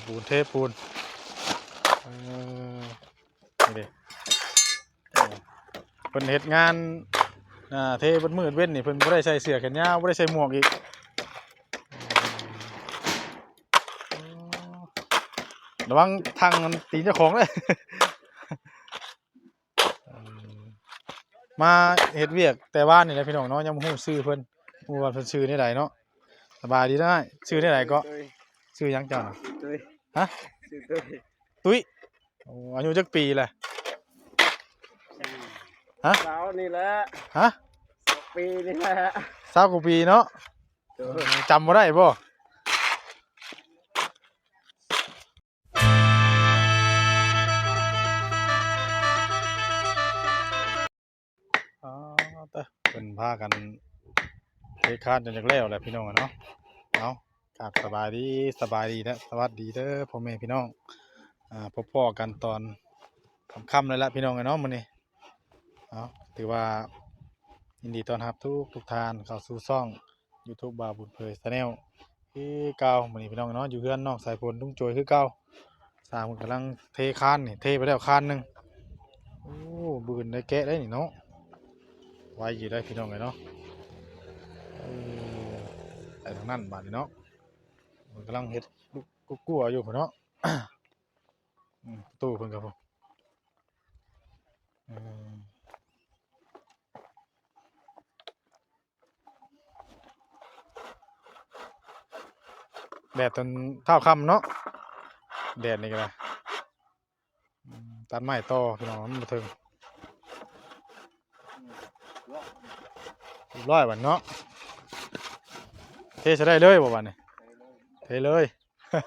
ປູນເທປູນ ເອີ ນີ້ເດ້ ເອີ ເພິ່ນເຮັດງານ ອ່າ ເທເບິດມື້ເວັນນີ້ ເພິ່ນບໍ່ໄດ້ໃສ່ເສື້ອແຂນຍາວ ບໍ່ໄດ້ໃສ່ໝວກອີກ. ລະວັງທັງຕີນເຈົ້າຂອງເດີ້. ເອີ ມາເຮັດວຽກແຕ່ວານນີ້ແຫຼະພີ່ນ້ອງເນາະ ຍັງບໍ່ຮູ້ຊື່ເພິ່ນ ບໍ່ຮູ້ວ່າເພິ່ນຊື່ແນວໃດເນາະ. ສະບາຍດີເດີອ້າຍ ຊື່ແນວໃດເກາະ? ຊື່ຫຍັງເຈົ້ານະ? ຕຸ້ຍ. ຮະ? ຊື່ຕຸ້ຍ. ຕຸ້ຍ. ໂອ້ ອາຍຸຈັກປີແຫຼະ? ຮະ? ຊາວນີ້ແຫຼະ. ຮະ? ຊາວປີນີ້ແຫຼະ. ຊາວກວ່າປີເນາະ. ໂດຍ. ຈຳບໍ່ໄດ້ບໍ່? ອໍ ເພິ່ນພາກັນເທຄານຈົນຢາກແລ້ວແຫຼະພີ່ນ້ອງເນາະ. ເອົາ ກາບສະບາຍດີ ສະບາຍດີ ແລະ ສະຫວັດດີເດີພໍ່ແມ່ພີ່ນ້ອງ. ອ່າ ພົບພໍ້ກັນຕອນຄ່ຳໆເລີຍລະພີ່ນ້ອງເອີຍເນາະ ມື້ນີ້. ເອົາ ຖືວ່າຍິນດີຕ້ອນຮັບທຸກໆທ່ານເຂົ້າສູ່ຊ່ອງ ຢູທູບ ບ່າວບຸນເຜີຍ Channel ຄືເກົ່າ. ມື້ນີ້ພີ່ນ້ອງເນາະ ຢູ່ເຮືອນນ້ອງສາຍຝົນ ລຸງໂຈຍ ຄືເກົ່າ. ຊ່າງເພິ່ນກຳລັງເທຄານນີ້ ເທໄປແລ້ວຄານໜຶ່ງ. ໂອ້ ບືນໄດ້ແກະໄດ້ນີ້ເນາະ ໄວຢູ່ໄດ໋ພີ່ນ້ອງເອີຍເນາະ. ເອີ ໄປທາງນັ້ນບາດນີ້ເນາະ ເພິ່ນກຳລັງເຮັດກົວໆຢູ່ພຸ້ນເນາະ. ອືມ ປະຕູເພິ່ນກໍ ອືມ ແດດຕອນເຊົ້າຄ່ຳເນາະ ແດດນີ້ກໍໄດ້. ອືມ ຕັດໄມ້ຕໍ່ພີ່ນ້ອງ ມັນບໍ່ເຖິງ. ຮຽບຮ້ອຍບັດເນາະ ເທໃສ່ໄດ້ເລີຍບໍ່ບັດນີ້? ເທເລີຍ. ອ່າ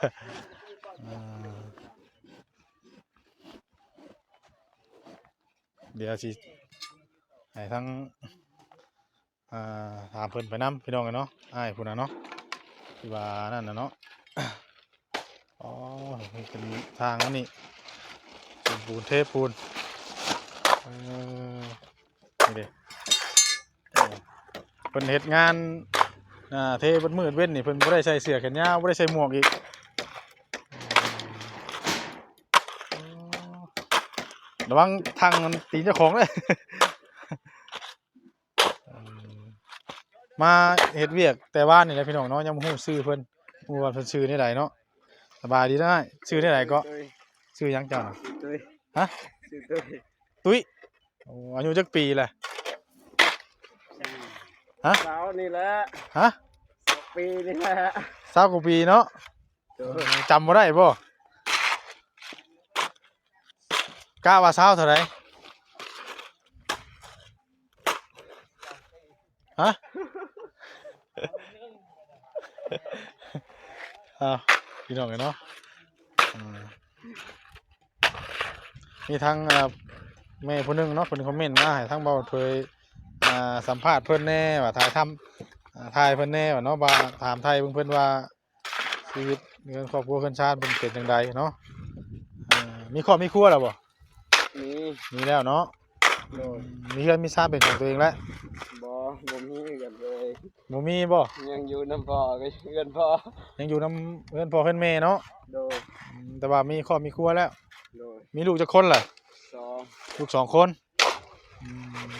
ດຽວຊິໃຫ້ທາງ ອ່າ ຖາມເພິ່ນໄປນຳພີ່ນ້ອງເອີຍເນາະ ອ້າຍຜູ້ນັ້ນເນາະ ທີ່ວ່ານັ້ນນະເນາະ. ອໍ ເປັນທາງອັນນີ້ ເປັນປູນເທປູນ ເອີ ນີ້ເດ້ ເອີ ເພິ່ນເຮັດງານ ອ່າ ເທເບິດມື້ເວັນນີ້ ເພິ່ນບໍ່ໄດ້ໃສ່ເສື້ອແຂນຍາວ ບໍ່ໄດ້ໃສ່ໝວກອີກ. ລະວັງທັງຕີນເຈົ້າຂອງເດີ້. ເອີ ມາເຮັດວຽກແຕ່ວານນີ້ແຫຼະພີ່ນ້ອງເນາະ ຍັງບໍ່ຮູ້ຊື່ເພິ່ນ ບໍ່ຮູ້ວ່າເພິ່ນຊື່ແນວໃດເນາະ. ສະບາຍດີເດີອ້າຍ ຊື່ແນວໃດເກາະ? ຊື່ຫຍັງເຈົ້ານະ? ຕຸ້ຍ. ຮະ? ຊື່ຕຸ້ຍ. ຕຸ້ຍ. ໂອ້ ອາຍຸຈັກປີແຫຼະ? ຮະ? ຊາວນີ້ແຫຼະ. ຮະ? ຊາວປີນີ້ແຫຼະ. ຊາວກວ່າປີເນາະ. ໂດຍ. ຈຳບໍ່ໄດ້ບໍ່? ກະວ່າຊາວເທົ່າໃດ? ຮະ? ອ້າວ ພີ່ນ້ອງເອີຍເນາະ ອືມ ມີທັງ ເອີ ແມ່ຜູ້ໜຶ່ງເນາະ ເພິ່ນຄອມເມັນມາໃຫ້ທາງເບົາເຜີຍ ອ່າ ສຳພາດເພິ່ນແດ່ ວ່າຖ່າຍທຳ ອ່າ ຖ່າຍເພິ່ນແດ່ວ່າເນາະ ວ່າຖາມໄຖ່ເບິ່ງເພິ່ນວ່າ ຊີວິດເຮືອນຄອບຄົວເຮືອນຊານເພິ່ນເປັນຈັ່ງໃດເນາະ. ເອີ ມີຄອບມີຄົວແລ້ວບໍ່? ມີ ມີແລ້ວເນາະ. ໂດຍ. ມີເຮືອນມີຊານເປັນຂອງຕົວເອງແລ້ວ? ບໍ່ ບໍ່ມີເຮືອນເລີຍ. ບໍ່ມີບໍ່? ຍັງຢູ່ນຳພໍ່ ເຮືອນພໍ່ ຍັງຢູ່ນຳເຮືອນພໍ່ເຮືອນແມ່ເນາະ. ໂດຍ. ອືມ ແຕ່ວ່າມີຄອບມີຄົວແລ້ວ. ໂດຍ. ມີລູກຈັກຄົນລະ? ສອງ ລູກສອງຄົນ. ອືມ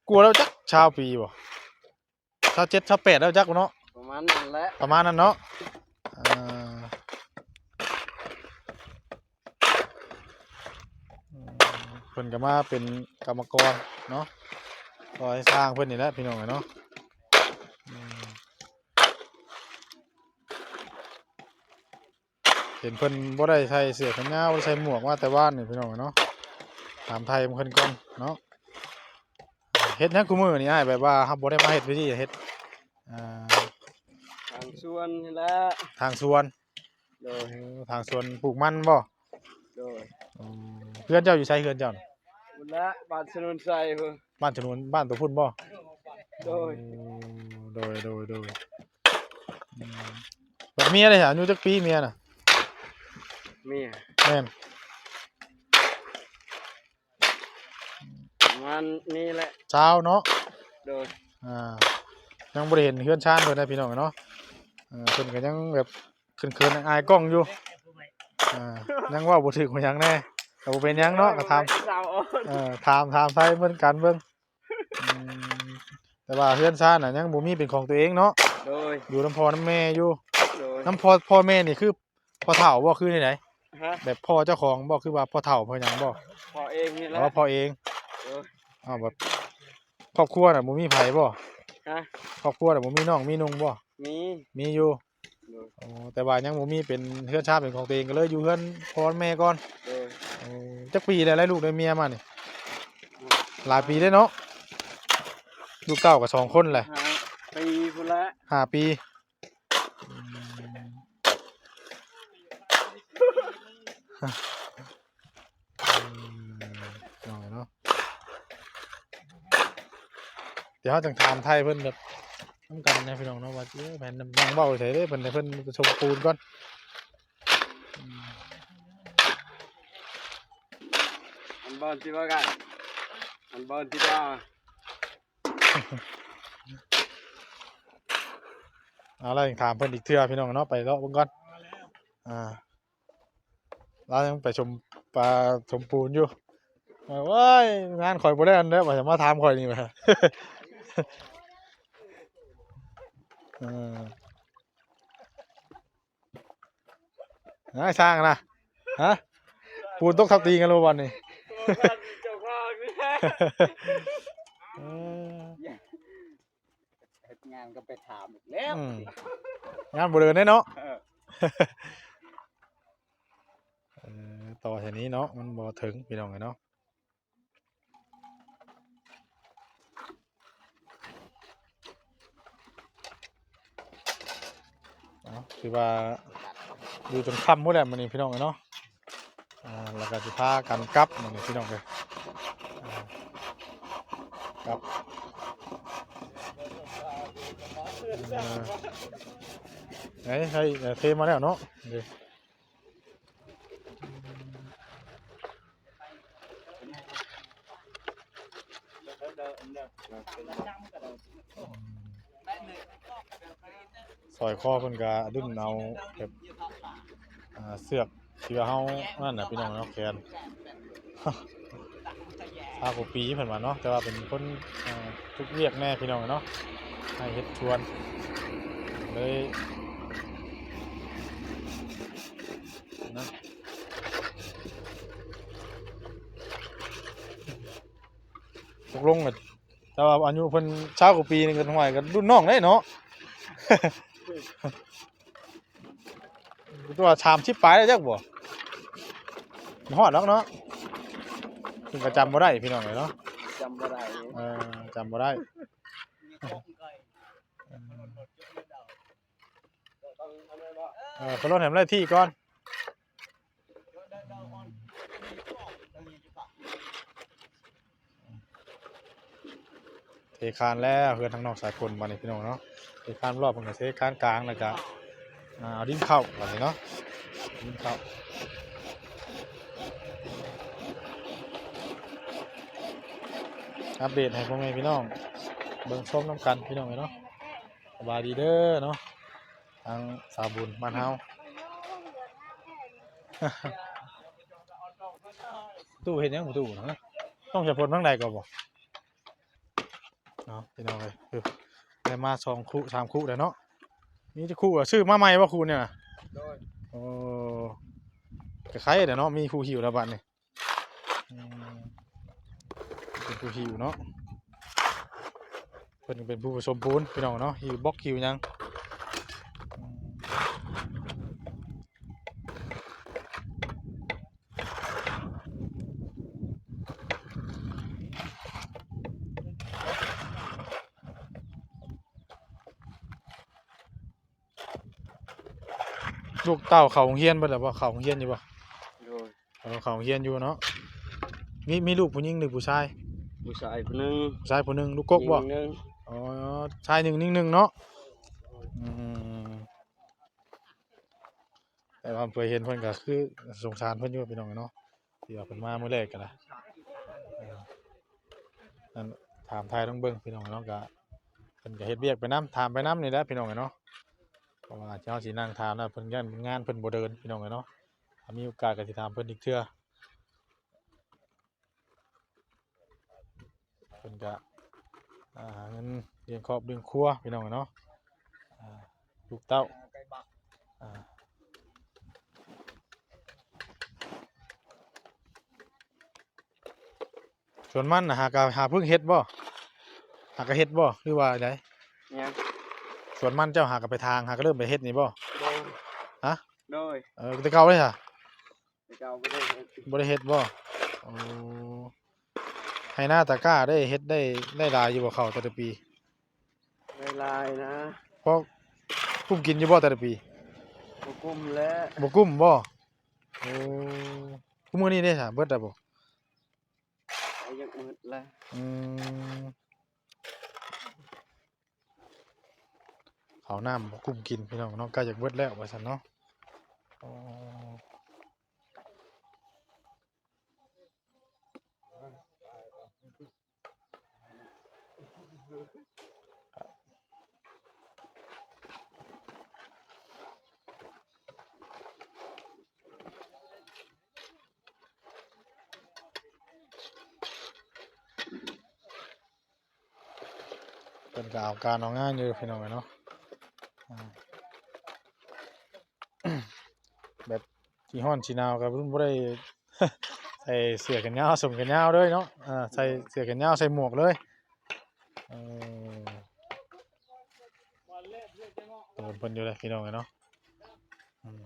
ກວ່າແລ້ວຈັກຊາວປີບໍ່? ຊາວເຈັດ ຊາວແປດແລ້ວຈັກເນາະ ປະມານນັ້ນແຫຼະ ປະມານນັ້ນເນາະ. ເອີ ເພິ່ນກໍມາເປັນກຳມະກອນເນາະ ຊ່ອຍຊ່າງເພິ່ນນີ້ແຫຼະພີ່ນ້ອງເອີຍເນາະ. ເອີ ເຫັນເພິ່ນບໍ່ໄດ້ໃສ່ເສື້ອແຂນຍາວ ບໍ່ໄດ້ໃສ່ໝວກມາແຕ່ວານນີ້ພີ່ນ້ອງເນາະ. ຖາມໄຖ່ເພິ່ນກ່ອນເນາະ. ເຮັດຫຍັງຄູ່ມື້ນີ້ອ້າຍ ແບບວ່າເຮົາບໍ່ໄດ້ມາເຮັດພິທີ ເຮັດ ອ່າ ທາງສວນນີ້ແຫຼະ ທາງສວນ. ໂດຍ. ໂອ້ ທາງສວນປູກມັນບໍ່? ໂດຍ. ອືມ ເຮືອນເຈົ້າຢູ່ໃສ ເຮືອນເຈົ້າ? ພຸ້ນແຫຼະ ບ້ານສະໜຸນໄຊພຸ້ນ. ບ້ານສະໜຸນ ບ້ານຕົວພຸ້ນບໍ່? ໂດຍ. ໂອ້ ໂດຍ ໂດຍ ໂດຍ. ອືມ ບັດເມຍເດ ອາຍຸຈັກປີເມຍນະ? ເມຍ ແມ່ນ ປະມານນີ້ແຫຼະ ຊາວເນາະ. ໂດຍ. ອ່າ ຍັງບໍ່ໄດ້ເຫັນເຮືອນຊານເພິ່ນນະພີ່ນ້ອງເນາະ. ເອີ ເພິ່ນກໍຍັງແບບ ເຂີນໆ ອາຍໆກ້ອງຢູ່ ອ່າ ຍັງເວົ້າບໍ່ຖືກວ່າຫຍັງແດ່ ກໍບໍ່ເປັນຫຍັງເນາະ ກໍຖາມ ເອີ ຖາມ ຖາມໄທເພິ່ນກັນເບິ່ງ ອືມ ແຕ່ວ່າເຮືອນຊານນະຍັງບໍ່ມີເປັນຂອງຕົວເອງເນາະ ໂດຍ ຢູ່ນຳພໍ່ນຳແມ່ຢູ່ ໂດຍ ນຳພໍ່ ພໍ່ແມ່ນີ້ຄືພໍ່ເຖົ້າບໍ່ ຄືແນວໃດ? ຮະ? ແບບພໍ່ເຈົ້າຂອງບໍ່ ຄືວ່າພໍ່ເຖົ້າພໍ່ຫຍັງບໍ່? ພໍ່ເອງນີ້ແຫຼະ ອໍ ພໍ່ເອງ ໂດຍ ອ້າວ ແບບຄອບຄົວນະບໍ່ມີໃຜບໍ່? ຮະ? ຄອບຄົວນະບໍ່ມີນ້ອງມີນຸ່ງບໍ່? ມີ ມີຢູ່ ໂດຍ ໂອ້ ແຕ່ວ່າຍັງບໍ່ມີເປັນເຮືອນຊານເປັນຂອງຕົວເອງ ກໍເລີຍຢູ່ເຮືອນພໍ່ແມ່ກ່ອນ ໂດຍ ໂອ້ ຈັກປີແລ້ວ ໄດ້ລູກໄດ້ເມຍມານີ້? ອືມ ຫຼາຍປີແລ້ວເນາະ ລູກເຕົ້າກໍສອງຄົນແຫຼະ ຫ້າປີພຸ້ນລະ ຫ້າປີ ອືມ ອືມ ເນາະ ດຽວເຮົາຈັ່ງຖາມໄທເພິ່ນແບບນຳກັນນະພີ່ນ້ອງເນາະ ວ່າ ເອີ ແມ່ນນາງເວົ້າໃສເດ້ ເພິ່ນໃຫ້ເພິ່ນປະຊຸມປູນກ່ອນ ອືມ ອັນບ່ອນທີ່ວ່າກັນ ອັນບ່ອນທີ່ວ່າ ເອົາລະ ຍັງຖາມເພິ່ນອີກເທື່ອພີ່ນ້ອງເນາະ ໄປເລາະເບິ່ງກ່ອນ ອ່າ ລາວຍັງໄປຊົມປາຊົມປູນຢູ່ ໂອ້ຍ ງານຂ້ອຍບໍ່ໄດ້ອັນເດີ ວ່າຈະມາຖາມຂ້ອຍນີ້ວ່າ ເອີ ນາຍຊ່າງນະ ຮະ ປູນຕົກທັບຕີນກັນແລ້ວບໍ່ບ່ອນນີ້ ເຈົ້າຂອງນີ້ ເອີ ເຮັດງານກໍໄປຖາມອີກແລ້ວ ອືມ ງານບໍ່ເດີນເດ້ເນາະ ເອີ ເອີ ຕໍ່ແຖວນີ້ເນາະ ມັນບໍ່ເຖິງພີ່ນ້ອງເອີຍເນາະ ເອົາ ຖືວ່າຢູ່ຈົນຄ່ຳພຸ້ນແຫຼະມື້ນີ້ພີ່ນ້ອງເອີຍເນາະ ອ່າ ແລ້ວກໍຊິພາກັນກັບມື້ນີ້ພີ່ນ້ອງເອີຍ ອ່າ ກັບ ອ່າ ໃຫ້ ໃຫ້ເທມາແລ້ວເນາະ ເດ້ ສອຍຄໍເພິ່ນກະດຸນເອົາແບບ ອ່າ ເຊືອກທີ່ວ່າເຮົານັ້ນນະພີ່ນ້ອງເນາະ ແຂນ ຊາວກວ່າປີເພິ່ນວ່າເນາະ ແຕ່ວ່າເປັນຄົນ ເອີ ທຸກວຽກແດ່ພີ່ນ້ອງເນາະ ໃຫ້ເຮັດຊວນ ເລີຍ ນະ ຕົກລົງກໍ ແຕ່ວ່າອາຍຸເພິ່ນຊາວກວ່າປີນີ້ກໍ ຫ້ວຍ ກໍລຸ້ນນ້ອງເດ້ເນາະ ຕົວສາມສິບປາຍແລ້ວຈັກບໍ່ ຮອດດອກເນາະ ເພິ່ນກໍຈຳບໍ່ໄດ້ພີ່ນ້ອງເອີຍເນາະ ຈຳບໍ່ໄດ້ ເອີ ຈຳບໍ່ໄດ້ ເອີ ເອີ ເຂົາລົດໃຫ້ມັນໄດ້ທີ່ກ່ອນ ເທຄານແລ້ວ ເຮືອນທາງນອກສາກົນບາດນີ້ພີ່ນ້ອງເນາະ ເທຄານຮອບ ເພິ່ນກໍເທຄານກາງ ແລ້ວກໍ ອ່າ ເອົາດິນເຂົ້າບາດນີ້ເນາະ ດິນເຂົ້າ ອັບເດດໃຫ້ພໍ່ແມ່ພີ່ນ້ອງເບິ່ງຊົມນຳກັນພີ່ນ້ອງເອີຍເນາະ ສະບາຍດີເດີເນາະ ທາງສາວບຸນບ້ານເຮົາ ຕູ້ເຮັດຫຍັງປະຕູນະ ຕ້ອງໃຊ້ພົນທາງໃດກໍບໍ່ ເນາະ ພີ່ນ້ອງເອີຍ ໄດ້ມາສອງຄູ່ສາມຄູ່ແລ້ວເນາະ ມີຈັກຄູ່ ຊື້ມາໃໝ່ບໍ່ຄູ່ນີ້ນະ ໂດຍ ໂອ້ ກະໄຄແຫຼະເນາະ ມີຜູ້ຫິ້ວແລ້ວບາດນີ້ ອືມ ເປັນຜູ້ຫິ້ວເນາະ ເພິ່ນເປັນຜູ້ປະສົມປູນພີ່ນ້ອງເນາະ ຫິ້ວບລັອກຫິ້ວຫຍັງ ອືມ ລູກເຕົ້າເຂົ້າໂຮງຮຽນເບິດແລ້ວບໍ່? ເຂົ້າໂຮງຮຽນຢູ່ບໍ່? ໂດຍ ເອີ ເຂົ້າໂຮງຮຽນຢູ່ເນາະ. ມີ ມີລູກຜູ້ຍິງຫຼືຜູ້ຊາຍ? ຜູ້ຊາຍຜູ້ໜຶ່ງ. ຜູ້ຊາຍຜູ້ໜຶ່ງ. ລູກກົກບໍ່? ຍິງໜຶ່ງ. ອໍ ຊາຍໜຶ່ງຍິງໜຶ່ງເນາະ. ອືມ ແຕ່ວ່າເພິ່ນເຫັນເພິ່ນກໍຄືສົງສານເພິ່ນຢູ່ ພີ່ນ້ອງເນາະ. ທີ່ວ່າເພິ່ນມາມື້ແລກກໍນະ ເອີ ນັ້ນ ຖາມຖ່າຍລອງເບິ່ງພີ່ນ້ອງເນາະ ກະເພິ່ນກະເຮັດວຽກໄປນຳ ຖາມໄປນຳນີ້ແຫຼະພີ່ນ້ອງເນາະ. ພາະວ່າເຮົາຊິນັ່ງຖາມນະ ເພິ່ນຢ້ານງານເພິ່ນບໍ່ເດີນ ພີ່ນ້ອງເອີຍເນາະ. ຖ້າມີໂອກາດກໍຊິຖາມເພິ່ນອີກເທື່ອ. ເພິ່ນກະ ອ່າ ຫາເງິນລ້ຽງຄອບລ້ຽງຄົວ ພີ່ນ້ອງເນາະ. ອ່າ ລູກເຕົ້າ ອ່າ ສວນມັນນະ ຫາກະ ຫາເພິ່ງເຮັດບໍ່? ຫາກະເຮັດບໍ່ ຫຼືວ່າໃດ? ຫຍັງ? ສວນມັນເຈົ້າຫາກະໄປຖາງ ຫາກະເລີ່ມໄປເຮັດນີ້ບໍ່? ໂດຍ. ຮະ? ໂດຍ. ເອີ ແຕ່ເກົ່າເດ້ຊະ? ແຕ່ເກົ່າບໍ່ໄດ້ເຮັດ. ບໍ່ໄດ້ເຮັດບໍ່? ໂອ້ ໄຮ່ນາຕາກ້າໄດ້ເຮັດ ໄດ້ ໄດ້ຫຼາຍຢູ່ບໍ່ເຂົ້າແຕ່ລະປີ? ໄດ້ຫຼາຍນະ. ພໍກຸ້ມກິນຢູ່ບໍ່ແຕ່ລະປີ? ບໍ່ກຸ້ມແຫຼະ. ບໍ່ກຸ້ມບໍ່? ໂອ້ ຄຸມື້ນີ້ເດ້ຊະ ເບິດແລ້ວບໍ່? ໃກ້ຢາກໝົດແລ້ວ. ອືມ ເຂົ້ານ້ຳບໍ່ກຸ້ມກິນ ພີ່ນ້ອງເນາະ ໃກ້ຢາກເບິດແລ້ວວ່າຊັ້ນເນາະ. ອໍ ເພິ່ນກໍເອົາການເອົາງານຢູ່ ພີ່ນ້ອງເອີຍເນາະ. ອ່າ ແບບຊິຮ້ອນຊິໜາວກໍບໍ່ໄດ້ໃສ່ເສື້ອແຂນຍາວ ສົ້ງແຂນຍາວເລີຍເນາະ. ອ່າ ໃສ່ເສື້ອແຂນຍາວ ໃສ່ໝວກເລີຍ. ເອີ ໂດນເພິ່ນຢູ່ເດ້ ພີ່ນ້ອງເອີຍເນາະ. ອືມ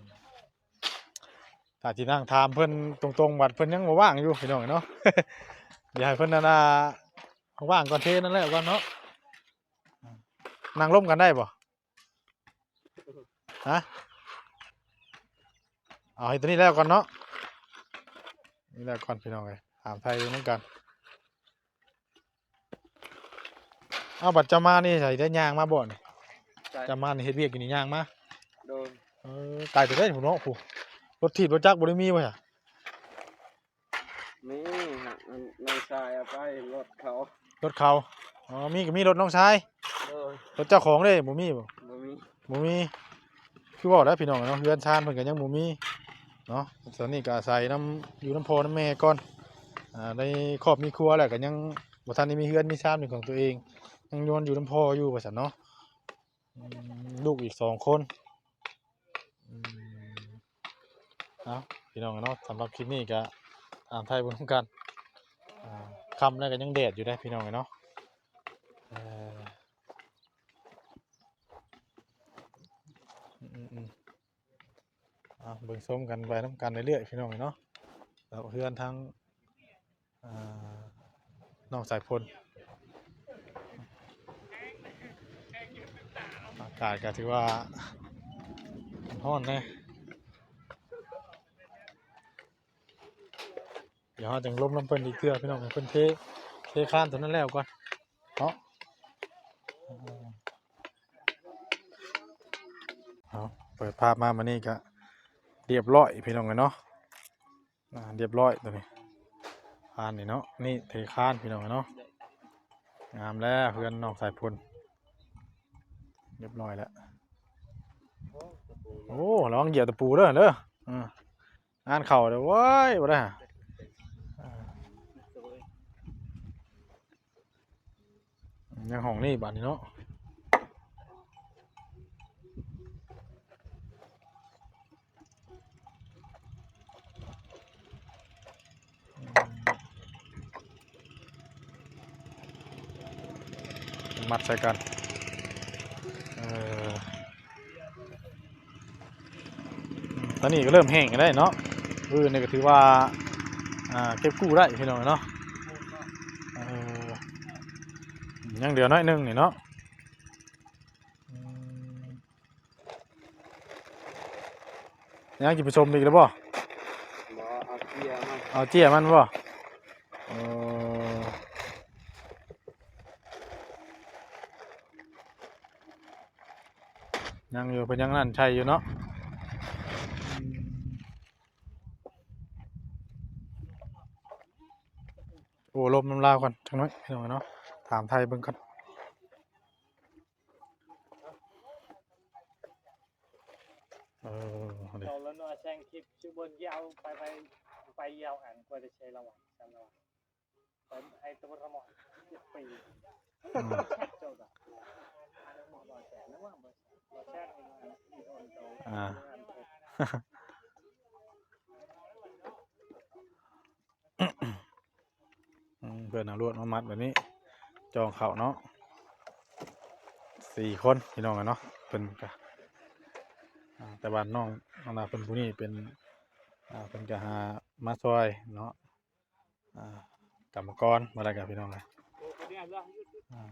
ຖ້າຊິນັ່ງຖາມເພິ່ນຕົງໆ ບັດເພິ່ນຍັງບໍ່ວ່າງຢູ່ ພີ່ນ້ອງເນາະ. ດຽວໃຫ້ເພິ່ນນັ້ນນະ ວ່າງກ່ອນ ເທນັ້ນແລ້ວກ່ອນເນາະ. ນັ່ງລົມກັນໄດ້ບໍ່? ຮະ? ເອົາໃຫ້ຕົວນີ້ແລ້ວກ່ອນເນາະ. ນີ້ແລ້ວກ່ອນ ພີ່ນ້ອງເອີຍ ຖາມໄທນຳກັນ. ເອົາ ບັດເຈົ້າມານີ້ໃສ ໄດ້ຍ່າງມາບໍ່ນີ້? ໃສ? ເຈົ້າມານີ້ເຮັດວຽກຢູ່ນີ້ ຍ່າງມາ? ໂດຍ. ເອີ ໄກເຕີບເດ້ພຸ້ນເນາະ ຜູ້ ລົດຖີບລົດຈັກບໍ່ໄດ້ມີບໍ່ຊະ? ມີ ນ້ອງຊາຍເອົາໄປ ລົດເຂົາ. ລົດເຂົາ? ອໍ ມີ ກໍມີລົດນ້ອງຊາຍ. ໂດຍ. ລົດເຈົ້າຂອງເດ້ ບໍ່ມີບໍ່? ບໍ່ມີ. ບໍ່ມີ. ຄືເວົ້າແຫຼະ ພີ່ນ້ອງເນາະ ເຮືອນຊານເພິ່ນກໍຍັງບໍ່ມີເນາະ. ຕອນນີ້ກໍອາໄສນຳ ຢູ່ນຳພໍ່ນຳແມ່ກ່ອນ. ອ່າ ໃນຄອບມີຄົວແລ້ວກໍຍັງບໍ່ທັນໄດ້ມີເຮືອນມີຊານເປັນຂອງຕົວເອງ ຍັງນອນຢູ່ນຳພໍ່ຢູ່ວ່າຊັ້ນເນາະ. ອືມ ລູກອີກສອງຄົນ. ອືມ ເອົາ ພີ່ນ້ອງເນາະ ສຳລັບຄລິບນີ້ກໍຕາມໄທເບິ່ງນຳກັນ. ອ່າ ຄ່ຳແລ້ວກໍຍັງແດດຢູ່ເດ້ ພີ່ນ້ອງເນາະ. ເອີ ອືມໆ ເອົາ ເບິ່ງຊົມກັນໄປນຳກັນເລື້ອຍໆ ພີ່ນ້ອງເນາະ. ແລ້ວເຮືອນທາງ ອ່າ ນ້ອງສາຍຝົນ ອາກາດກໍຖືວ່າຮ້ອນແດ່. ດຽວເຮົາຈັ່ງລົມນຳເພິ່ນອີກເທື່ອ ພີ່ນ້ອງ ໃຫ້ເພິ່ນເທ ເທຄານຕົວນັ້ນແລ້ວກ່ອນເນາະ. ເອົາ ເປີດພາບມາມື້ນີ້ກະລຽບຮ້ອຍ ພີ່ນ້ອງເອີຍເນາະ. ອ່າ ລຽບຮ້ອຍຕົວນີ້ ຄານນີ້ເນາະ. ນີ້ເທຄານ ພີ່ນ້ອງເນາະ. ງາມແລ້ວ ເຮືອນນ້ອງສາຍຝົນ ລຽບຮ້ອຍແລ້ວ. ໂອ້ ລະວັງຢຽບຕະປູເດີ ເດີ. ອ່າ ງານເຂົ້າເດີ ໂອ້ຍ ບໍ່ໄດ້. ອ່າ ຍັງຫ້ອງນີ້ບາດນີ້ເນາະ. ມັດໃສ່ກັນ ເອີ. ຕອນນີ້ກໍເລີ່ມແຫ້ງແລ້ວເນາະ. ເອີ ນີ້ກໍຖືວ່າ ອ່າ ເກັບກູ້ໄດ້ ພີ່ນ້ອງເນາະ. ເອີ ຍັງເຫຼືອໜ້ອຍໜຶ່ງນີ້ເນາະ. ອືມ ຍັງຊິປະສົມອີກແລ້ວບໍ່? ບໍ່ ເອົາເຈ້ຍມັນ ເອົາເຈ້ຍມັນບໍ່? ເອີ ຍັງຢູ່ ເພິ່ນຍັງນັ້ນໃສ່ຢູ່ເນາະ. ໂອ້ ລົມນຳລາວກ່ອນຈັກໜ້ອຍ ພີ່ນ້ອງເນາະ. ຖາມໄທເບິ່ງກ່ອນ. ເອີ ເອົາແລ້ວເນາະ ແຊງຄລິບຊື່ເບິ່ງ ເອົາໄປ ໄປ ໄປຍາວອັນ ກວ່າຈະໃຊ້ລາງວັນ ຊັ້ນລະ ໄປໃຫ້ຕົວລະໝອນເຈັດປີ ອືມ ເຈົ້າກໍ ອ່າ ອືມ ເພິ່ນເອົາລວດມາມັດແບບນີ້ ຈອງເຂົ້າເນາະ ສີ່ຄົນພີ່ນ້ອງເອີຍເນາະ ເພິ່ນກະ ອ່າ ແຕ່ວ່ານ້ອງ ນ້ອງນາເພິ່ນຜູ້ນີ້ເປັນ ອ່າ ເພິ່ນກະຫາມາຊ່ອຍເນາະ ອ່າ ກຳມະກອນ ວ່າແລ້ວກະພີ່ນ້ອງເອີຍ ອ່າ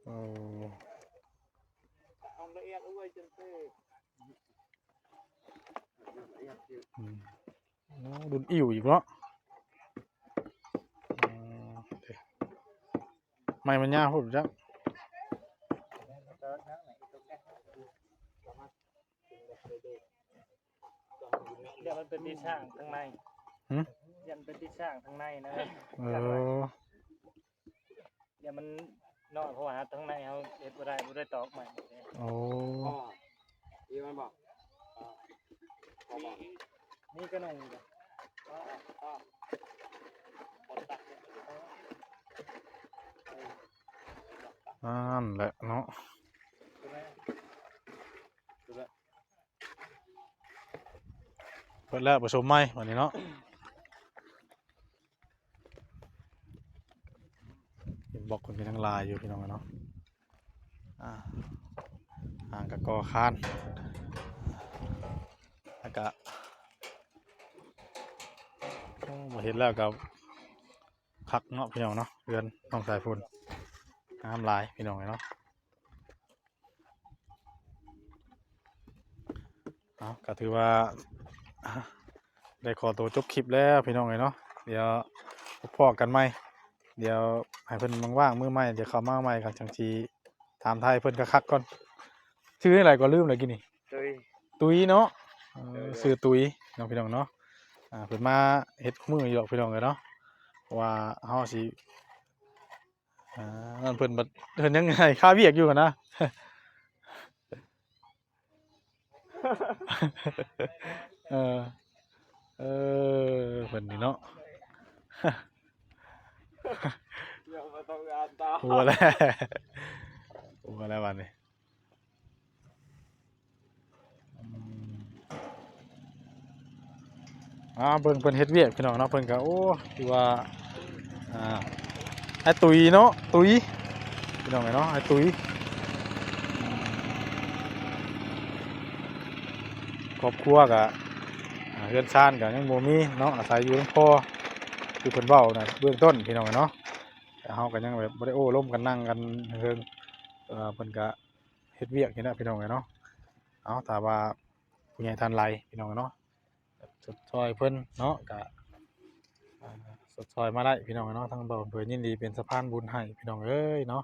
ໂອ້ ອືມ ໂອ້ ລຸ້ນອິ້ວອີກເນາະ ອືມ ໄມ້ມັນຍາວໂພດຈັກ ຢ້ານມັນໄປຕິດສ້າງທາງໃນ ຫື? ຢ້ານໄປຕິດສ້າງທາງໃນນະ ເອີ ຢ້ານມັນນ້ອຍ ເພາະວ່າທາງໃນເຮົາເຮັດບໍ່ໄດ້ ບໍ່ໄດ້ຕອກໄມ້ເດ້ ໂອ້ ອໍ ອີມັນບໍ່ ມີ ມີກະໜຸ່ງ ນັ້ນແຫຼະເນາະ. ເບິດແລ້ວ ປະສົມໃໝ່ບາດນີ້ເນາະ ເຫັນບລັອກເພິ່ນກໍຍັງຫຼາຍຢູ່ພີ່ນ້ອງເນາະ ອ່າ ຫາງກະກໍ່ຄານ ແລ້ວກະ ໂອ້ ມາເຮັດແລ້ວກະຄັກເນາະພີ່ນ້ອງເນາະ ເຮືອນນ້ອງສາຍຝົນ ງາມຫຼາຍພີ່ນ້ອງເອີຍເນາະ. ເອົາ ກໍຖືວ່າ ໄດ້ຂໍໂຕຈົບຄລິບແລ້ວພີ່ນ້ອງເອີຍເນາະ ດຽວພົບພໍ້ກັນໃໝ່ ດຽວໃຫ້ເພິ່ນວ່າງໆມື້ໃໝ່ ດຽວເຂົ້າມາໃໝ່ກໍຈັ່ງຊິຖາມໄຖ່ເພິ່ນຄັກໆກ່ອນ. ຊື່ແນວໃດກໍລືມແລ້ວກີ້ນີ້ ຕຸ້ຍ ຕຸ້ຍເນາະ ເອີ ເອີ ຊື່ຕຸ້ຍເນາະພີ່ນ້ອງເນາະ ອ່າ ເພິ່ນມາເຮັດມື້ຢູ່ດອກພີ່ນ້ອງເອີຍເນາະ ເພາະວ່າເຮົາຊິ ອ່າ ນັ້ນເພິ່ນບັດ ເພິ່ນຍັງໃຫ້ຄາວຽກຢູ່ຫັ້ນນະ ເອີ ເອີ ເພິ່ນນີ້ເນາະ ຫົວແລ້ວ ຫົວແລ້ວບາດນີ້. ອືມ ອ່າ ເບິ່ງເພິ່ນເຮັດວຽກພີ່ນ້ອງເນາະ ເພິ່ນກໍ ໂອ້ ຖືວ່າ ອ່າ ອ້າຍຕຸ້ຍເນາະ ຕຸ້ຍ ພີ່ນ້ອງເອີຍເນາະ ອ້າຍຕຸ້ຍ ຄອບຄົວກໍ ອ່າ ເຮືອນຊານກໍຍັງບໍ່ມີເນາະ ອາໄສຢູ່ນຳພໍ່ ຄືເພິ່ນເວົ້ານະ ເບື້ອງຕົ້ນພີ່ນ້ອງເນາະ ແຕ່ເຮົາກໍຍັງແບບບໍ່ໄດ້ໂອ້ລົມກັນ ນັ່ງກັນເທິງ ເອີ ເພິ່ນກໍ ເຮັດວຽກນີ້ແຫຼະພີ່ນ້ອງເອີຍເນາະ ເອົາ ຖ້າວ່າຜູ້ໃຫຍ່ທ່ານໃດພີ່ນ້ອງເນາະ ແບບຊົດຊ່ອຍເພິ່ນເນາະ ກະ ອ່າ ຊົດຊ່ອຍມາໄດ້ພີ່ນ້ອງເນາະ ທາງບ່າວເພິ່ນຍິນດີເປັນສະພານບຸນໃຫ້ພີ່ນ້ອງເອີຍເນາະ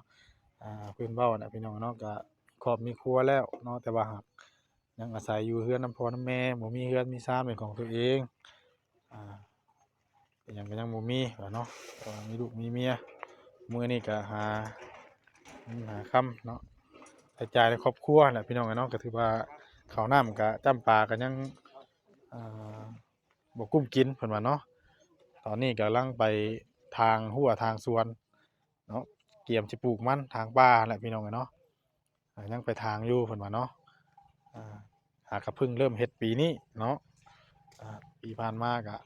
ອ່າ ເພິ່ນເວົ້ານະພີ່ນ້ອງເນາະ ກະມີຄອບມີຄົວແລ້ວເນາະ ແຕ່ວ່າຫາກຍັງອາໄສຢູ່ເຮືອນນຳພໍ່ນຳແມ່ ບໍ່ມີເຮືອນມີຊານເປັນຂອງຕົວເອງ ອ່າ ເປັນຫຍັງກໍຍັງບໍ່ມີວ່າເນາະ ເພາະວ່າມີລູກມີເມຍ ມື້ນີ້ກໍຫາເງິນຫາຄຳເນາະ ໃຊ້ຈ່າຍໃນຄອບຄົວແຫຼະພີ່ນ້ອງເອີຍເນາະ ກໍຖືວ່າເຂົ້ານ້ຳກໍຈ້ຳປາກໍຍັງ ອ່າ ບໍ່ກຸ້ມກິນເພິ່ນວ່າເນາະ ຕອນນີ້ກຳລັງໄປຖາງຮົ້ວຖາງສວນເນາະ ກຽມຊິປູກມັນ ຖາງປ່າຫັ້ນແຫຼະພີ່ນ້ອງເອີຍເນາະ. ອ່າ ຍັງໄປຖາງຢູ່ເພິ່ນວ່າເນາະ ອ່າ ຫາກະເພິ່ງເລີ່ມເຮັດປີນີ້ເນາະ ອ່າ ປີຜ່ານມາກະ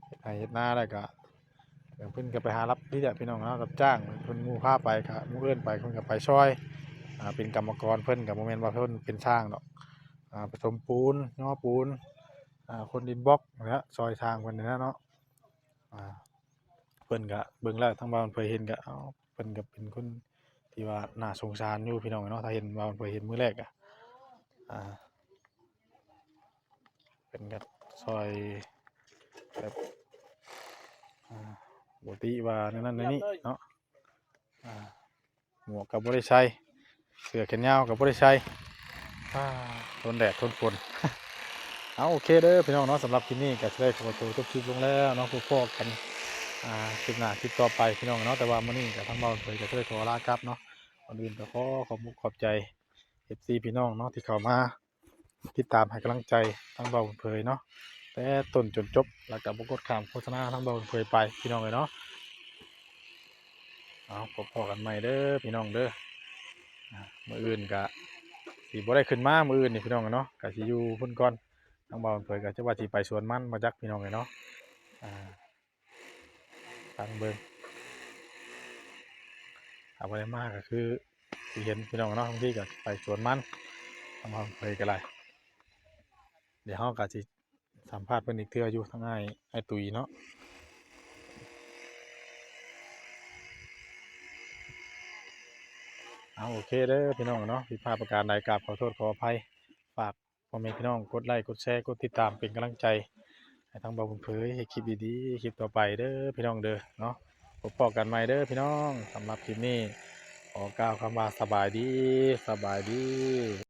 ເຮັດໄຮ່ເຮັດນາ ແລ້ວກະເພິ່ນກະໄປຫາຮັບນີ້ແຫຼະພີ່ນ້ອງເນາະ ຮັບຈ້າງເພິ່ນ ໝູ່ພາໄປກະ ໝູ່ເອີ້ນໄປ ເພິ່ນກະໄປຊ່ອຍ ອ່າ ເປັນກຳມະກອນ ເພິ່ນກະບໍ່ແມ່ນວ່າເພິ່ນເປັນຊ່າງດອກ ອ່າ ປະສົມປູນ ຍໍປູນ ອ່າ ຂົນດິນບລັອກນີ້ແຫຼະ ຊ່ອຍຊ່າງເພິ່ນນີ້ແຫຼະເນາະ ອ່າ ເພິ່ນກະເບິ່ງແລ້ວ ທາງບ່າວເພິ່ນເຫັນກະ ເອົາ ເພິ່ນກະເປັນຄົນທີ່ວ່າໜ້າສົງສານຢູ່ພີ່ນ້ອງເນາະ ຖ້າເຫັນບ່າວເພິ່ນເຫັນມື້ແລກກະ ອ່າ ເພິ່ນກະຊ່ອຍແບບ ອ່າ ບໍ່ຕິວ່າແນວນັ້ນແນວນີ້ເນາະ ອ່າ ໝວກກໍບໍ່ໄດ້ໃສ່ ເສື້ອແຂນຍາວກໍບໍ່ໄດ້ໃສ່ ອາ ທົນແດດທົນຝົນ ເອົາ ໂອເຄເດີພີ່ນ້ອງເນາະ, ສຳລັບຄລິບນີ້ກໍຈະໄດ້ຂໍໂຕຈົບຄລິບລົງແລ້ວເນາະ, ພົບພໍ້ກັນ ອ່າ ຄລິບໜ້າຄລິບຕໍ່ໄປພີ່ນ້ອງເນາະ. ແຕ່ວ່າມື້ນີ້ກໍທາງບ່າວເພິ່ນກໍຈະໄດ້ຂໍລາກັບເນາະ. ກ່ອນອື່ນກໍຂໍຂອບອົກຂອບໃຈ ເອັຟຊີ ພີ່ນ້ອງເນາະ ທີ່ເຂົ້າມາຕິດຕາມໃຫ້ກຳລັງໃຈທາງບ່າວເພິ່ນເນາະ ແຕ່ຕົ້ນຈົນຈົບ, ແລ້ວກໍບໍ່ກົດຂ້າມໂຄສະນາທາງບ່າວເພິ່ນໄປພີ່ນ້ອງເອີຍເນາະ. ເອົາ ພົບພໍ້ກັນໃໝ່ເດີພີ່ນ້ອງເດີ. ອ່າ ມື້ອື່ນກະຊິບໍ່ໄດ້ຂຶ້ນມາ ມື້ອື່ນນີ້ພີ່ນ້ອງເນາະ, ກະຊິຢູ່ພຸ້ນກ່ອນ. ທາງບ່າວເພິ່ນກະຈະວ່າຊິໄປສວນມັນບໍ່ຈັກພີ່ນ້ອງເອີຍເນາະ. ອ່າ ຟັງເບິ່ງ ຖ້າບໍ່ໄດ້ມາກະຄືຊິເຫັນພີ່ນ້ອງເນາະ, ບາງທີກະໄປສວນມັນ ທາງບ່າວເພິ່ນກະໄດ້. ດຽວເຮົາກະຊິ ສຳພາດເພິ່ນອີກເທື່ອຢູ່ ທາງອ້າຍ ອ້າຍຕຸ້ຍເນາະ. ເອົາ ໂອເຄເດີພີ່ນ້ອງເນາະ, ຜິດພາດປະການໃດກາບຂໍໂທດຂໍອະໄພ. ຝາກພໍ່ແມ່ພີ່ນ້ອງກົດໄລ້ ກົດແຊ ກົດຕິດຕາມເປັນກຳລັງໃຈໃຫ້ທາງບ່າວບຸນເຜີຍເຮັດຄລິບດີໆ ຄລິບຕໍ່ໄປເດີພີ່ນ້ອງເດີເນາະ. ພົບພໍ້ກັນໃໝ່ເດີພີ່ນ້ອງ, ສຳລັບຄລິບນີ້ຂໍກ່າວຄຳວ່າສະບາຍດີ ສະບາຍດີ.